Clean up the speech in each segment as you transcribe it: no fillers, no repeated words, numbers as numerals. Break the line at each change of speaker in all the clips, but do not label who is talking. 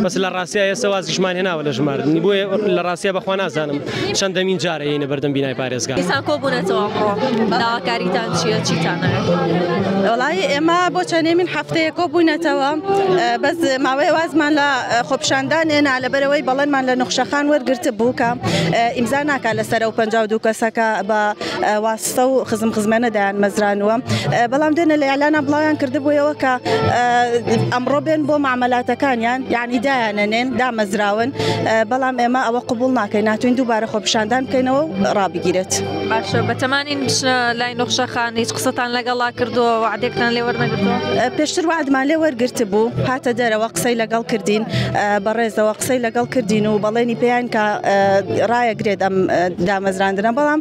بەس لە ڕاستیا ئێستا وازیشمان هێناوە لە ژماردنی، بۆیە لە ڕاستیا بەخوا نازانم چەندەمین جارە یەینە بەردەم بینای پارێزگا.
دیسان کۆبوونەتەوە ئەمڕۆ، داواکاریتان چییە؟ چیتان ئەوێت؟
وەڵایی ئێمە بۆ چەندەمین هەفتەیە کۆبووینەتەوە، بەس ماوەیە وازمان لە خۆپیشاندان هێنا لەبەرئەوەی بەڵێنمان لە نوخشەخان وەرگرتبوو کە ئیمزا ناکا لەسەر ئەو 52 کەسەکە بە واستە و خزم خزمەنە دایان مەزرانووە، بەڵام دوێنێ لە ئیعلانا بڵاویان کردبوویەوە کە ئەمڕۆ بێن بۆ مامەلاتەکانیان، یعنی دایانەنێن دامەزراون، بەڵام ئێمە ئەوە قبوڵ ناکەین، ناتوین دووبارە خۆپیشاندان بکەینەوە و ڕابگیرێت.
باشە بەتەمانین بچنە لای نوخشەخان، هیچ قسەتان لەگەڵا کردووە، وەعدێکتان لێ وەرنەگرتووە؟
پێشتر وەعدمان لێ وەرگرتبوو، هاتە دەرەوە قسەی لەگەڵ کردین، بەڕێزەوە قسەی لەگەڵ کردین و بەڵێنی پێیان کە ڕایەگرێت ئەم دامەزراندنە، بەڵام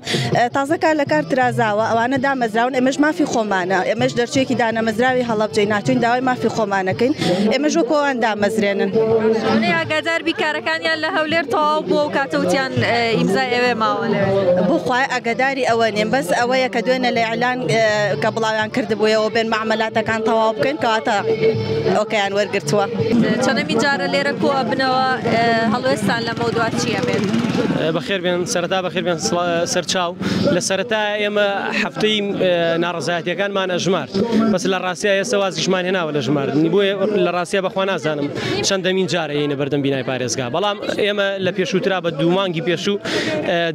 تازە کار لە کار ترازاوە، ئەوانە دامەزراون، ئێمەش مافی خۆمانە، ئێمەش دەرچوویەکی دانەمەزراوی هەڵەبجەی ناتوین داوای مافی خۆمانەکەین، ئێمەش وەکو ئەوان دامەزرێنن.
ئەوەی ئاگادار بی کارەکانیان لە هەولێر تەواو بووە و کاتە وتیان ئیمزای ئەوێ ماوە لەوێ.
بۆ خوای ئاگاداری ئەوە نیم، بەس ئەوەیە کە دوێنێ لە ئیعلان کە بڵاویان کردبوویەوە بێن مەعمەلاتەکان تەواو بکەین، کەواتە ئۆکەیان وەرگرتووە.
چەندەمین جارە لێرە کۆ ئەبنەوە، هەڵوێستان لەمەودوا چییە بێت؟
بەخێر بێن، سەرەتا بەخێر بێن سەرچاو. لە سەرەتا ئێمە هەفتەی ناڕەزایەتیەکانمان ئەژمارد، بەس لە ڕاستیا ئێستا وازیشمان هێناوە لە ژماردنی، بۆیە لە ڕاستیا بەخوا نازانم چەندەمین جارە یەینە بەردەم بینای پارێزگا، بەڵام ئێمە لە پێشووترا بە دوو مانگی پێشوو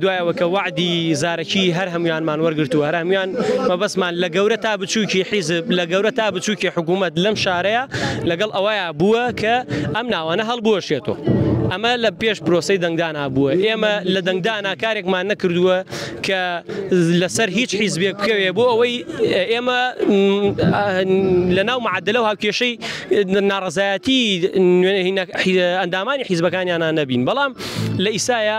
دوایەوە کە وەعدی زارەکی هەر هەمویانمان وەرگرتووە، هەر هەمویان مەبەستمان لە گەورە تا بچووکی حیزب، لە گەورە تا بچووکی حکوومەت لەم شارەیە لەگەڵ ئەوەیە بووە کە ئەم ناوانە هەڵبوەشێتەوە. ئەمە لە پێش پرۆسەی دەنگدانا بووە، ئێمە لە دەنگدانا کارێکمان نەکردووە کە لەسەر هیچ حیزبێک بکەوێ، بۆ ئەوەی ئێمە لە ناو معدلە و هاوکێشەی ناڕەزایەتی ئەندامانی حیزبەکانیانە نەبین. بەڵام لە ئیسایە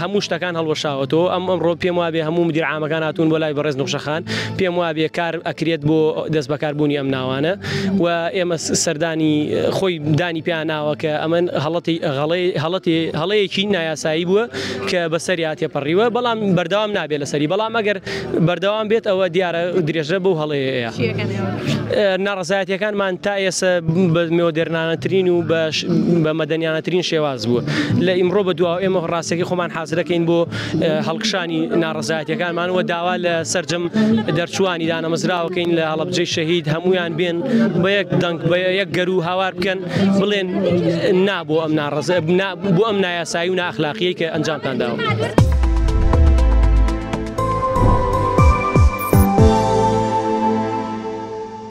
هەموو شتەکان هەڵوەشاوەتەوە. ئەم ئەمڕۆ پێم وابێ هەموو مدیر عامەکان هاتوون بۆ لای بەڕێز نوخشەخان، پێم وابێ کار ئەکرێت بۆ دەست بەکاربوونی ئەم ناوانە و ئێمە سەردانی خۆی دانی پێیان ناوە کە ئەمن هەڵەتی هەڵەتی هەڵەیەکی نایاسایی بووە کە بەسەریا تێپەڕیوە، بەڵام بەردەوام نابێت لەسەری، بەڵام ئەگەر بەردەوام بێت ئەوە دیارە درێژە بەو هەڵەیە. ناڕەزایەتیەکانمان تا ئێستا بە مۆدێرنانەترین و بە مەدەنیانەترین شێواز بووە. لە ئیمڕۆ بە دواوە ئێمە ڕاستەکەی خۆمان حازرەکەین بۆ هەڵکشانی ناڕەزایەتیەکانمان و داوا لە سەرجەم دەرچووانی دانەمەزراوەکەین لە هەڵەبجەی شەهید هەمویان بێن بە یەک دەنگ بە یەک گەرو هاوار بکەن بڵێن نا بۆ ئەم ناڕەزە بۆ ئەم نایاسایی و نائەخلاقیەی کە ئەنجامتان داوە.